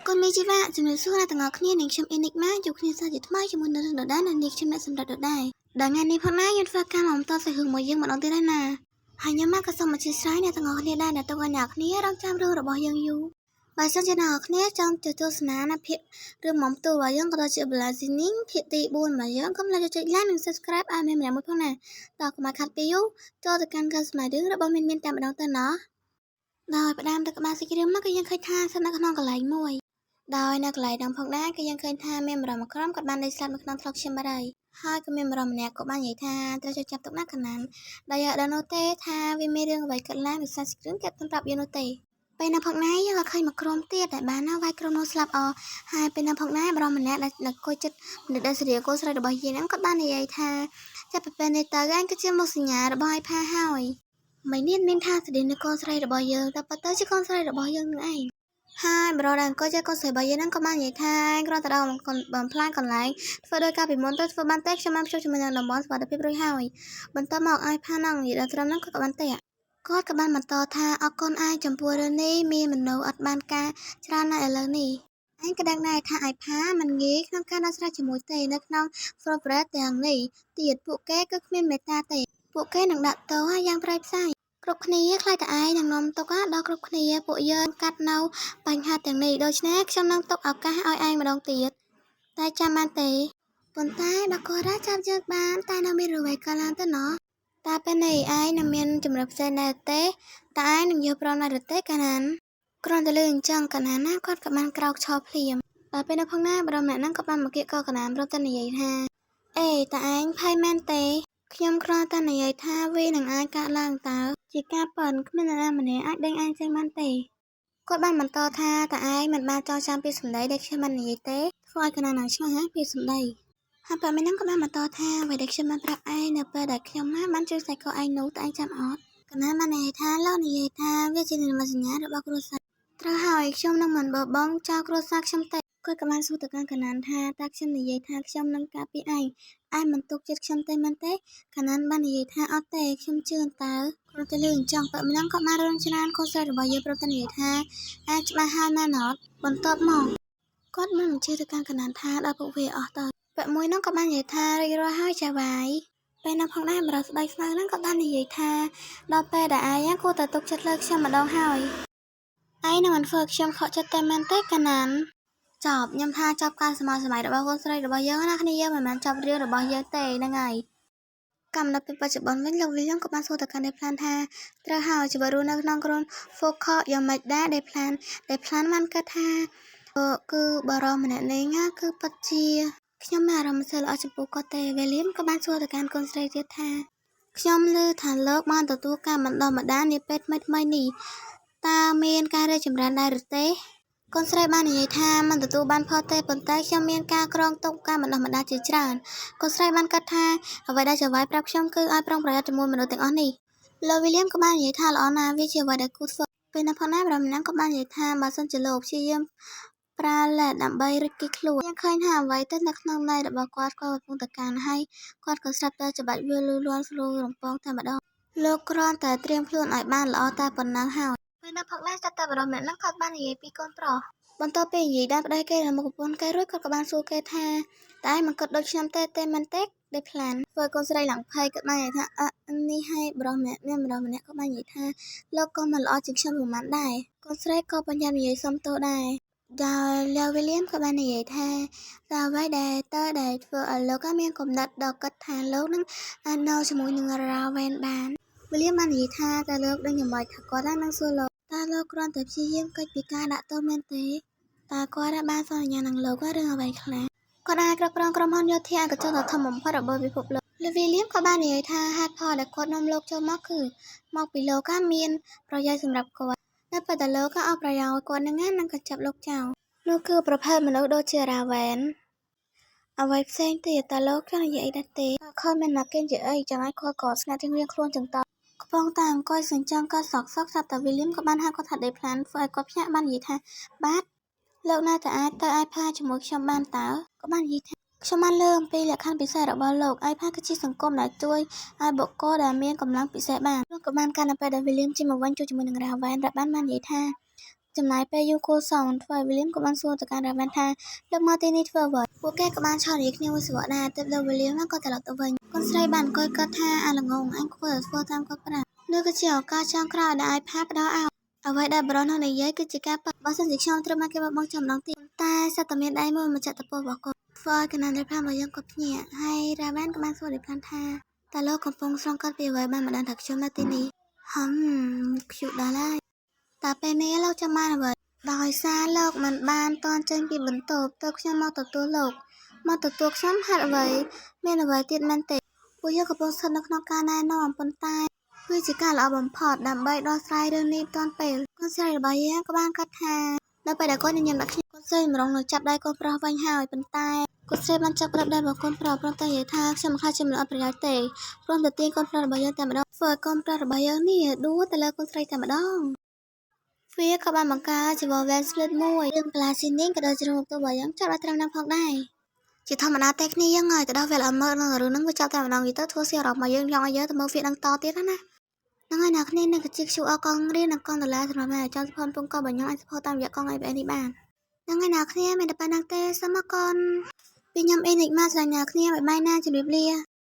កូនមីជីវៈជំរាបសួរអ្នកទាំងអស់គ្នានាងខ្ញុំអ៊ីនិកម៉ាជួបគ្នាសាជាថ្មីជាមួយនៅរឿងដដែលនិងនាងខ្ញុំអ្នកសម្រាប់ដដែលដល់ថ្ងៃនេះផងដែរខ្ញុំធ្វើការមកបន្តសាច់រឿងមួយយើងម្ដងទៀតហើយណាហើយខ្ញុំមកក៏សូមអធិស្ឋានអ្នកទាំងអស់គ្នាដែរដែលទុកឲ្យអ្នកគ្នារងចាំរឿងរបស់យើងយូរបើសិនជាអ្នកនរគ្នាចង់ទៅទស្សនានៅភាគរឿងមុំទូរបស់យើងក៏ដូចជា Blazing ភាគទី4របស់យើងកុំភ្លេចចុច Like និង Subscribe ឲ្យមានម្នាក់មួយផងណាតោះកុំឲ្យខាត់ពេលយូរចូលទៅកាន់ការស្មារតីរបស់មានមានតែម្ដងទៅណោះដោយផ្ដើមទៅក្បាលសាច់រឿងមកគឺយើងឃើញថាស្ថិតនៅក្នុងកន្លែងមួយ ដោយនៅកន្លែងហ្នឹងផងដែរគឺយើងឃើញថាមានម្រមួយក្រុមគាត់បានដេកស្លាប់នៅក្នុងថ្លុកឈាមបាត់ហើយហើយក៏មានម្រម្នាក់ក៏បាននិយាយថាត្រូវចុចចាប់ទុកណាកណានដែលយើងអត់ដឹងនោះទេថាវាមានរឿងអ្វីកើតឡើងដោយសារសាច់រឿងគេអត់ទាន់ប្រាប់យើងនោះទេពេលនៅផងដែរយើងក៏ឃើញមួយក្រុមទៀតដែលបានណាវាយក្រុមនោះស្លាប់អស់ហើយពេលនៅផងដែរម្រម្នាក់ដែលនៅគួយចិត្តមនុស្សដែលសេរីកូនស្រីរបស់យើងហ្នឹងគាត់បាននិយាយថាចាប់ពីពេលនេះទៅឯងគឺជាមុខសញ្ញារបស់ឯផាហើយមិននេះមានថាស្ដីនៅកូនស្រីរបស់យើងតែប៉ុន្តែជាកូនស្រីរបស់យើងនឹងឯង ហើយបរិដែលអង្គុយចេះកូនស្រីរបស់យើងហ្នឹងក៏បាននិយាយថាគ្រាន់តែដល់បំផ្លាញកន្លែងធ្វើដោយការពីមុនទៅធ្វើបានទេខ្ញុំបានភ្ជាប់ជាមួយនឹងតំបន់សុវត្ថិភាពរួចហើយបន្ទាប់មកឲ្យផាហ្នឹងនិយាយដល់ត្រឹមហ្នឹងគាត់ក៏បានទេគាត់ក៏បានបន្តថាអរគុណអាយចំពោះរឿងនេះមានមនុស្សអត់បានការច្រើនណាស់ឥឡូវនេះអញក៏ដឹងដែរថាអាយផាមិនងាយក្នុងការដោះស្រាយជាមួយទេនៅក្នុង Progress ទាំងនេះទៀតពួកគេគឺគ្មានមេត្តាទេពួកគេនឹងដាក់ទោសឲ្យយ៉ាងប្រៃផ្សាយគ្រប់គ្នាខ្លាចតែឯងនឹងនាំទុកដល់គ្រប់គ្នាពួកយើងកាត់នៅ បញ្ហាទាំងនេះដូច្នេះខ្ញុំនឹងទុកឱកាសឲ្យឯងម្ដងទៀតតែចាំបានទេប៉ុន្តែបើគាត់រ៉ាចាប់យើងបានតែនៅមានរឿងអ្វីកើតឡើងទៅណោះតើពេលនេះឯងនឹងមានជំរឿផ្សេងដែរទេតើឯងនឹងយល់ព្រមដែរឬទេកាណានគ្រាន់តែលឺអញ្ចឹងកាណានណាគាត់ក៏បានក្រោកឈរភ្លាមដល់ពេលនៅផងណាបរមអ្នកហ្នឹងក៏បានមកគៀកកកាណានព្រមតែនិយាយថាអេតើឯងភ័យមែនទេខ្ញុំគ្រាន់តែនិយាយថាវានឹងអាចកើតឡើងតើជាការប៉ិនគ្មាននរណាម្នាក់អាចដេញឯងចេញបានទេ គាត់បានបន្តថាតើឯងមិនបានចងចាំពីសម្ដីដែលខ្ញុំបាននិយាយទេធ្វើឲ្យកណានឹងឆ្ងល់ហាពីសម្ដីហើយប៉ាមីនឹងក៏បានបន្តថាអ្វីដែលខ្ញុំបានប្រាប់ឯងនៅពេលដែលខ្ញុំណាបានជួយខ្សែកឯងនោះតើឯងចាំអត់កណាបាននិយាយថាលោកនិយាយថាវាជានិមិត្តសញ្ញារបស់គ្រួសារត្រូវហើយខ្ញុំនឹងមិនបបងចោលគ្រួសារខ្ញុំទេគាត់ក៏បានសួរទៅកាន់កណានថាតើខ្ញុំនិយាយថាខ្ញុំនឹងការពារឯងឯងមិនទុកចិត្តខ្ញុំទេមែនទេកណានបាននិយាយថាអត់ទេខ្ញុំជឿតើគ្រាន់តែលឺអញ្ចឹងប៉ាមីនឹងក៏បានរុញច្រានកូនស្រីរបស់យើងប្រាប់តែនិយាយថា អាចច្បាស់ហើយមែនអត់បន្ទាប់មកគាត់បានបញ្ជាទៅកាន់កណានថាដល់ពួកវាអស់ទៅពាក់មួយនោះក៏បាននិយាយថារីករាយហើយចាវាយពេលនោះផងដែរបរិស្បែកស្មៅហ្នឹងក៏បាននិយាយថាដល់ពេលដែលឯងគួរតែទុកចិត្តលើខ្ញុំម្ដងហើយឯងនឹងមិនធ្វើខ្ញុំខកចិត្តតែមែនទេកណានចប់ខ្ញុំថាចប់ការសម័យសម័យរបស់កូនស្រីរបស់យើងណាគ្នាយើងមិនមែនចប់រឿងរបស់យើងទេហ្នឹងហើយកម្មដល់ពេលបច្ចុប្បន្នវិញលោកវីលៀមក៏បានសួរទៅកាន់ដេផ្លានថាត្រូវហើយជីវិតរស់នៅក្នុងក្រុង Foucault យ៉ាងម៉េចដែរដេផ្លានដេផ្លានបានគិតថាគឺបរិសម្នាក់នេះណាគឺពិតជាខ្ញុំមានអារម្មណ៍មិនសូវល្អចំពោះគាត់ទេវេលៀមក៏បានសួរទៅកាន់កូនស្រីទៀតថាខ្ញុំឮថាលោកបានទទួលការបណ្ដុះបណ្ដាលនាពេលថ្មីៗនេះតើមានការរីកចម្រើនដែរឬទេកូនស្រីបាននិយាយថាមិនទទួលបានផលទេប៉ុន្តែខ្ញុំមានការក្រងទុកការបណ្ដុះបណ្ដាលជាច្រើនកូនស្រីបានគិតថាអ្វីដែលចៅហ្វាយប្រាប់ខ្ញុំគឺឲ្យប្រុងប្រយ័ត្នជាមួយមនុស្សទាំងអស់នេះលោកវីលៀមក៏បាននិយាយថាល្អណាស់វាជាអ្វីដែលគួរធ្វើពេលនោះផងដែរប្រាំណាក៏បាននិយាយថាបើសិនជាលោកព្យាយាមប្រើលេសដើម្បីរត់គេចខ្លួនយើងឃើញថាអ្វីទៅនៅក្នុងដៃរបស់គាត់ក៏កំពុងតែកាន់ហើយគាត់ក៏ស្រាប់តែច្បាច់វាលូលាន់ស្រួលរំពងតែម្ដងលោកគ្រាន់តែត្រៀមខ្លួនឲ្យបានល្អតែប៉ុណ្ណឹងហើយពេលនៅផឹកដែរស្រាប់តែបរិសម្នាក់ហ្នឹងគាត់បាននិយាយពីកូនប្រុសបន្ទាប់ពីនិយាយដល់ប្តីគេនិងមុខប្រពន្ធគេរួចគាត់ក៏បានសួរគេថាតែឯងមិនគិតដូចខ្ញុំទេទេមែនទេដេផ្លានធ្វើកូនស្រីឡើងភ័យគាត់បាននិយាយថាអឺនេះឲ្យប្រុសម្នាក់នេះម្ដងម្នាក់ក៏បាននិយាយថាលោកក៏មិនល្អជាងខ្ញុំប្រហែលដែរកូនស្រីក៏បញ្ញត្តិនិយាយសុំទោសដែរដោយលោកវីលៀមក៏បាននិយាយថាតើអ្វីដែលតើដែលធ្វើឲ្យលោកមានគំនិតដល់គិតថាលោកនឹងអាចនៅជាមួយនឹងរ៉ាវ៉ែនបានវីលៀមបាននិយាយថាតើលោកដឹងយ៉ាងម៉េចថាគាត់នឹងសួរលោកតើលោកគ្រាន់តែព្យាយាមគេចពីការដាក់ទោសមែនទេតើគាត់បានសន្យានឹងលោករឿងអ្វីខ្លះគាត់អាចគ្រប់គ្រងក្រុមហ៊ុនយោធាឯកជនដ៏ធំបំផុតរបស់ពិភពលោកលោកវីលៀមក៏បាននិយាយថាហេតុផលដែលគាត់នាំលោកចូលមកគឺមកពីលោកមានប្រយោជន៍សម្រាប់គាត់នៅពេលដែលលោកអស់ប្រយោជន៍គាត់នឹងនឹងក៏ចាប់លោកចោលនោះគឺប្រភេទមនុស្សដូចជារ៉ាវ៉ែនអ្វីផ្សេងទៀតតើលោកចង់និយាយអីដែរទេខំមានណាគេនិយាយអីចឹងឲ្យគាត់ក៏ស្ងាត់រៀងៗខ្លួនចឹងតកំពុងតែអង្គុយសញ្ចឹងក៏សក់សក់ស្រាប់តែវីលៀមក៏បានហៅគាត់ថាដេផ្លានធ្វើឲ្យគាត់ភ្ញាក់បាននិយាយថាបាទលោកនៅតែអាចទៅអាចផាជាមួយខ្ញុំបានតើក៏បាននិយាយថាខ្ញុំបានលើអំពីលក្ខខណ្ឌពិសេសរបស់លោកឯផាគឺជាសង្គមដែលជួយឲ្យបុគ្គលដែលមានកម្លាំងពិសេសបានលោកក៏បានកាន់នៅពេលដែលវីលៀមជិះមកវិញជួបជាមួយនឹងរ៉ាវ៉ែនរ៉ាបានបាននិយាយថា ចំណាយពេលយូរគួរសមធ្វើឲ្យវិលៀមក៏បានសួរទៅកាន់រ៉ាវ៉ាន់ថាលោកមកទីនេះធ្វើអ្វីពួកគេក៏បានឆោតនិយាយគ្នាមួយសវៈដែរទើបលោកវិលៀមក៏ត្រឡប់ទៅវិញកូនស្រីបានអង្គុយគិតថាអាល្ងងអញគួរតែធ្វើតាមគាត់ប្រាប់នោះគឺជាឱកាសចុងក្រោយដែលអាចផាផ្ដល់ឲ្យអ្វីដែលប្រុសនោះនិយាយគឺជាការពិតបើសិនជាខ្ញុំត្រូវបានគេបោះបង់ចោលម្ដងទៀតតែសត្វតែមានដៃមួយមកចាក់តពោះរបស់គាត់ធ្វើឲ្យកណានរិផាមកយើងគាត់ភ្ញាក់ហើយរ៉ាវ៉ាន់ក៏បានសួររិផាថាតើលោកកំពុងស្រង់កាត់ពីអ្វីបានម្ដងថាខ្ញុំនៅទីនេះហឹមខ្ជូតដល់ហើយតើពេលនេះលោកចាំបានអ្វីដោយសារលោកមិនបានតន់ចេញពីបន្ទប់ទើបខ្ញុំមកទទួលលោកមកទទួលខ្ញុំហេតុអ្វីមានអ្វីទៀតមែនទេពួកយើងកំពុងស្ថិតនៅក្នុងការណែនាំប៉ុន្តែវាជាការល្អបំផុតដើម្បីដោះស្រាយរឿងនេះទាន់ពេលកូនស្រីរបស់យើងក៏បានកាត់ថានៅពេលដែលគាត់ញញឹមដាក់ខ្ញុំកូនស្រីម្រងនឹងចាប់ដៃកូនប្រុសវិញហើយប៉ុន្តែកូនស្រីបានចាប់ក្របដៃរបស់កូនប្រុសព្រមទាំងនិយាយថាខ្ញុំមិនខ្លាចជាមនុស្សអត់ប្រយោជន៍ទេព្រមទៅទាញកូនប្រុសរបស់យើងតែម្ដងធ្វើឲ្យកូនប្រុសរបស់យើងនេះដួលទៅលើកូនស្រីតែម្ដងវាក៏បានបង្កើតជា Well Split មួយរឿងប្លាស៊ីនីងក៏ដូចជារូបតួរបស់យើងចាប់ដល់ត្រឹមนั้นផងដែរជាធម្មតាតែគ្នាយើងហើយទៅដល់វេលអមើនឹងរឿងហ្នឹងវាចាប់តែម្ដងវាទៅធ្វើស៊ីអារម្មណ៍មកយើងចង់ឲ្យយើងទៅមើលវានឹងតទៀតណាហ្នឹងហើយអ្នកគ្នានឹងក៏ជា QR កង់រៀននិងកង់ដុល្លារសម្រាប់អ្នកចង់ support ពងករបស់ខ្ញុំអាច support តាមរយៈកង់ IBN នេះបានហ្នឹងហើយអ្នកគ្នាមានតែប៉ុណ្្នឹងទេសូមអរគុណពីខ្ញុំអេនិចមកស្រឡាញ់អ្នកគ្នាបាយបាយណាជម្រាបលា។